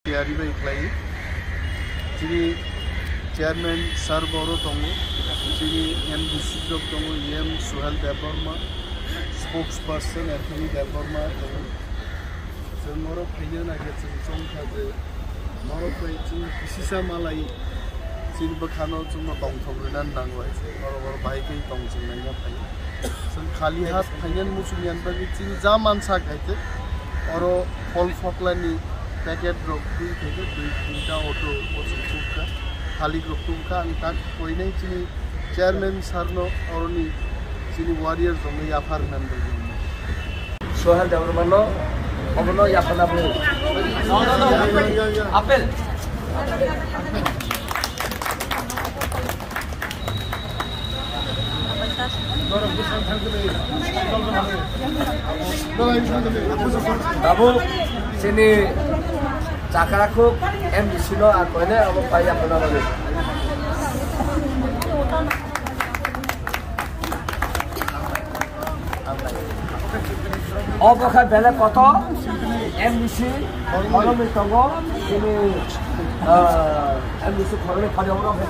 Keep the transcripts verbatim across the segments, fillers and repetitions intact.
Tiyari bai khlai. Chini chairman sir boro tongo, chini M D C rok tongo, E M Suhel Debbarma, spokesperson Anthony Debbarma tongo. Chwng oro phaina naiga chwng chongkha je norok bai chwng kisisa malai chini bwkhano chwngno tongthok rwna nango hai se. Norok oro bahai khe tong chwng naina phai. Chwng khali hat phainani muchungya bagwi chini ja mansa khaite oro phol phoklani packet rok twi khaite dui tinta auto o chwng tubkha, thalik rok tubkha. Ang tak koinai chini chairman sir no oroni chini warrior rokno yaphar nani bagwi. Sohel Debbarma no obono yaphar nani bagwi. Apel. Tabuk chini chakra khuk M D C no ang koine abo pai yaphar nani bagwi. Obo khe belai kotor M D C khoroknwi tongo, chini, ah, M D C khoroknwi phari obo rok khe.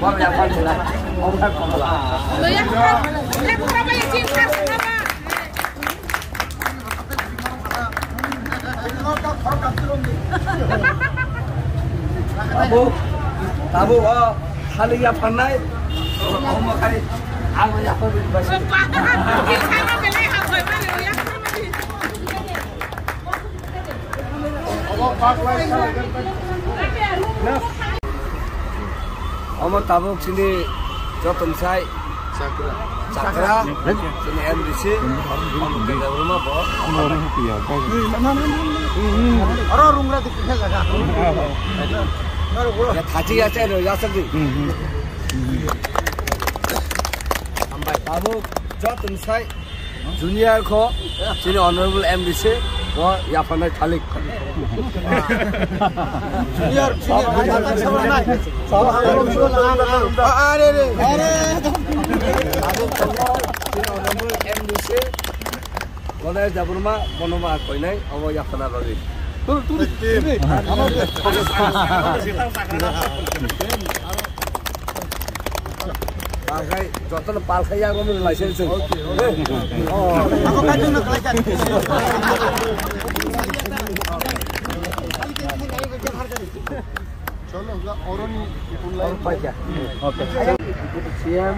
Borok yaphar nila, obo khe kotor. Tabuk, tabuk o thalik yapharnai, omo khai ang yapharwi basi. Omo tabuk chini joto bwsai chakra. Chakra. Chini M D C. Omo Debbarma bo. Oro rungra dikhe jaga. Ya, thachi ya, chai lo, ya, sakdi. Hambai tabuk joto bwsai. Junior kho, chini honorable M D C, bo yapharnai thalik. Junior, junior, are, are. Chini honorable M D C, Ganesh Debbarma, bono ma koinai, obo yapharna bagwi. Palkhai, jotono palkhai ya, romi lai sen sen. Cholo, oroni kulai. Okay. Deputy C M,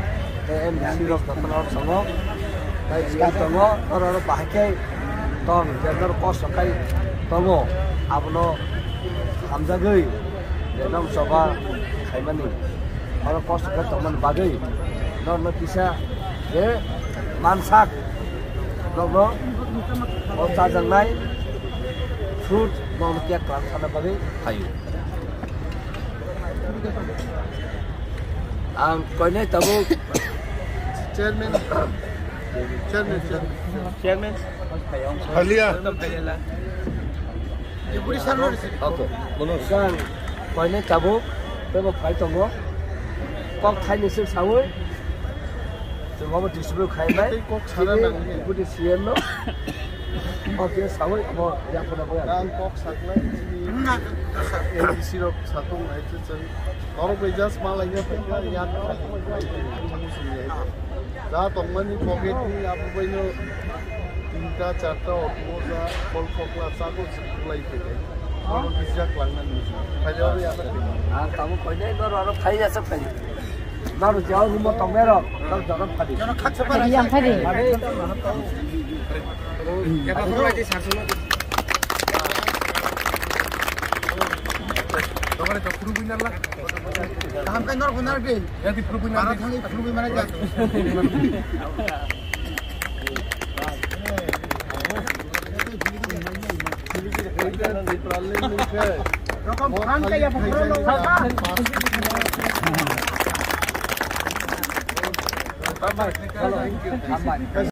M D C rok jotono songo. Tai sika tongo, oro oro bahai khe tong, jendor kos kai tongo. Abono hamjagwi, je nong soba khaimani. Oro kosto khe tongmani bagwi norokno kisa je mansak, norokno o chajaknai fruit norokno kaya kwrang sana bagwi phaio. Ang koinai tabuk chairman, chairman, chairman. Chairman. Halia. Okay. Bono sang koinai tabuk tebo phai tongo. Kok thaini sik sawi. Chwng obo distribute khai bai. Tei kok sana nang. Deputy C M no. Okay, sawi obo yapona boya. Ang kok saknai chini M D C rok sakong nai chwng. Norok bai just malai ya. Ja tongmani pocket ni abo baino tinta charta auto ja kol kokla chago chwlai khe. Abo kisa klangnani. Phai abo ya. Ang tamo koinai norok aro phai ya sa phai. Norok jao rumo tongmero, norok jora phadi. Phadi yang phadi. Phadi. Kaham kai norok bunar di. Bara thangwi phulugwi mane jak. Rokom phan kaya phulugwi mane jak.